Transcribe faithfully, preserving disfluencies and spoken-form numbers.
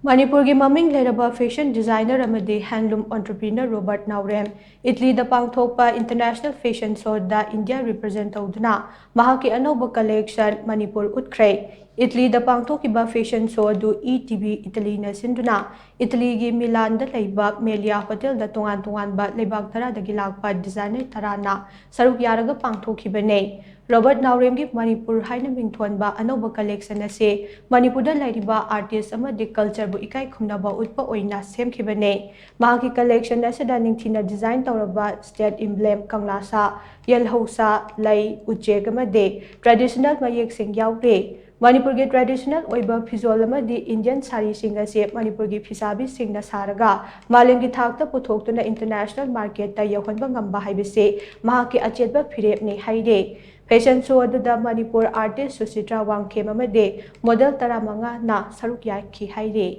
ꯃꯅꯤꯄꯨꯔꯒꯤ ꯃꯃꯤꯡ ꯂꯩꯔꯕ fashion designer ꯑꯃꯗꯤ handloom entrepreneur ꯔꯣꯕꯔꯠ ꯅꯥꯎꯔꯦꯝ ꯏꯇꯂꯤꯗ ꯄꯥꯡꯊꯣꯛꯄ international fashion showꯗ India represent ꯇꯧꯗꯨꯅ ꯃꯍꯥꯛꯀꯤ ꯑꯅꯧꯕ collection ꯃꯅꯤꯄꯨꯔ ꯎꯠꯈ꯭ꯔꯦ꯫ ꯏꯇꯂꯤꯗ ꯄꯥꯡꯊꯣꯛꯈꯤꯕ fashion show ꯑꯗꯨ E T V ꯏꯇꯂꯤꯅ ꯁꯤꯟꯗꯨꯅ ꯏꯇꯂꯤꯒꯤ ꯃꯤꯂꯥꯟꯗ ꯂꯩꯕ ꯃꯦꯂꯤꯌꯥ ꯍꯣꯇꯦꯜꯗ ꯇꯣꯉꯥꯟ ꯇꯣꯉꯥꯟꯕ ꯂꯩꯕꯥꯛ ꯇꯔꯥꯗꯒꯤ ꯂꯥꯛꯄ designer ꯇꯔꯥꯅ ꯁꯔꯨꯛ ꯌꯥꯔꯒ ꯄꯥꯡꯊꯣꯛꯈꯤꯕꯅꯦ꯫ ꯔꯣꯕꯔꯠ ꯅꯥꯎꯔꯦꯝꯒꯤ ꯃꯅꯤꯄꯨꯔ ꯍꯥꯏꯅ ꯃꯤꯡꯊꯣꯟꯕ ꯑꯅꯧꯕ collection ꯑꯁꯤ ꯃꯅꯤꯄꯨꯔꯗ ꯂꯩꯔꯤꯕ artist ꯑꯃꯗꯤ cultureꯕꯨ ꯏꯀꯥꯏ ꯈꯨꯝꯅꯕ ꯎꯠꯄ ꯑꯣꯏꯅ ꯁꯦꯝꯈꯤꯕꯅꯦ꯫ ꯃꯍꯥꯛꯀꯤ collection ꯑꯁꯤꯗ ꯅꯤꯡꯊꯤꯅ design ꯇꯧꯔꯕ state emblem, ꯀꯪꯂꯥ ꯁꯥ, ꯌꯦꯜꯍꯧꯁꯥ, ꯂꯩ, ꯎꯆꯦꯛ ꯑꯃꯗꯤ traditional ꯃꯌꯦꯛꯁꯤꯡ ꯌꯥꯎꯔꯤ꯫ ꯃꯅꯤꯄꯨꯔꯒꯤ traditional ꯑꯣꯏꯕ ꯐꯤꯖꯣꯜ ꯑꯃꯗꯤ Indian ꯁꯥꯔꯤꯁꯤꯡ ꯑꯁꯤ ꯃꯅꯤꯄꯨꯔꯒꯤ ꯐꯤꯁꯥꯕꯤꯁꯤꯡꯅ ꯁꯥꯔꯒ ꯃꯥꯂꯦꯝꯒꯤ ꯊꯥꯛꯇ ꯄꯨꯊꯣꯛꯇꯨꯅ international marketꯇ ꯌꯧꯍꯟꯕ ꯉꯝꯕ ꯍꯥꯏꯕꯁꯤ ꯃꯍꯥꯛꯀꯤ ꯑꯆꯦꯠꯄ ꯐꯤꯔꯦꯞꯅꯤ ꯍꯥꯏꯔꯤ꯫ Fashion show ꯑꯗꯨꯗ ꯃꯅꯤꯄꯨꯔ artist ꯁꯨꯁꯤꯇ꯭ꯔꯥ ꯋꯥꯡꯈꯦꯝ ꯑꯃꯗꯤ model ꯇꯔꯥꯃꯉꯥꯅ ꯁꯔꯨꯛ ꯌꯥꯈꯤ ꯍꯥꯏꯔꯤ꯫